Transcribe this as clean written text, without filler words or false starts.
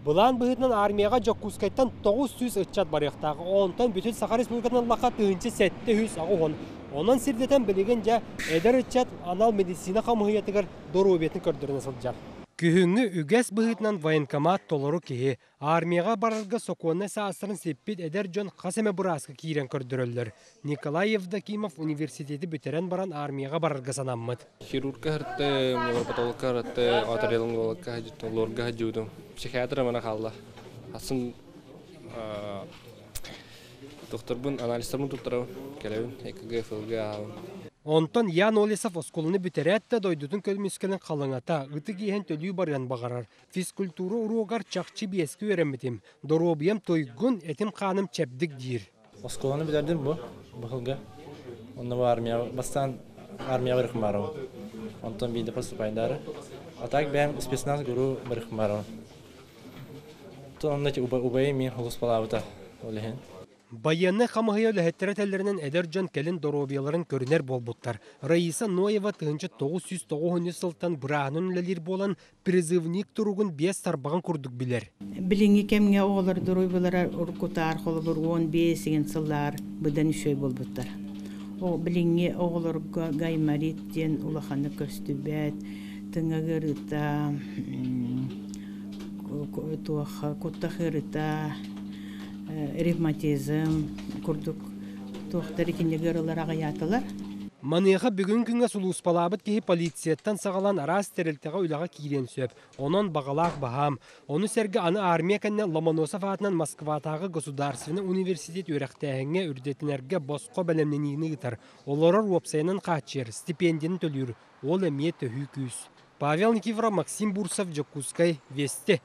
Былаан быһыытынан армияҕа Дьокуускайтан 900 ыччат барыахтаах. Онтон бүтүн Саха Республикатын ыллахха 1780. Онон сирдэтэн билигин дьэ эдэр ыччат анал медицина хамыыһыйатыгар доруобуйатын көрдөрүнэ сылдьар. Күһүҥҥү үгэс быһыытынан военкомат толору киһи. Армияҕа барарга сокуоннай саастарын сиппит эдэр дьон хас эмэ бырааска киирэн көрдөрөллөр. Николай Евдокимов университеты бүтэрэн баран армияҕа барарга санаммыт. Хирургка сырыттым, невропатологка сырыттым, отоларинголокка лорга сылдьыбытым. Психиатр мана хаалла. Атын докторбун анализтарбын туттарабын, кэлэбин, ЭКГ, ФЛГ ааҕабын. Онтон Ян Олесов оскуоланы бүтэрээт да дойдутун көмүскэлин халыҥата, ытык иэһин төлүү барыан баҕарар. Физкультура уруогар чахчы биэскэ үөрэммитим. Доруобуйам туйгун, этим-хааным чэбдик диир. Оскуоланы бүтэрдим бу, быһылга. Онно бу армия, бастаан армия барыхым баарым. Онтон биирдэ поступайдаары. А так бэйэм спецназ гуру барыхым баарым. Онтон онно убайым мин холуспалаабыта ол иһин. Байыаннай хамыыһыйа үлэһиттэрэ этэллэринэн эдэр дьон кэлин доруобуйаларын көрүнэр буолбуттар. Раиса Ноева 1993 сылтан бырааһынан үлэлиир буолан, призывник туругун биэс тарбаҕын курдук билэр. Билиҥҥи кэмҥэ оҕолор доруобуйалара уруккутаар холобур 15 сигин сыллаар быдан үчүгэй буолбуттар. Билиҥҥи оҕолорго гайморит диэн улаханнык көстүбэт, тыҥа ыарыыта, туох куттах ыарыыта, ревматизм курдук туохтар итинник ыарыылар аҕыйаатылар. Маныаха бүгүн күҥҥэ сулууспалаабыт киһи полицияттан саҕалаан араас тэрилтэҕэ үлэҕэ киириэн сөп. Онон баҕалаах баһаам. Ону сэргэ аны армия кэннэ Ломоносов аатынан Москватааҕы государственнай университет үөрэхтээһиҥҥэ үрдэтинэргэ босхо бэлэмнэниини ыытар. Олорор уопсайынан хааччыйар, стипендияны төлүүр. Ол эмиэ төһүү күүс. Павел Никифоров, Максим Бурцев, Дьокуускай, Вести.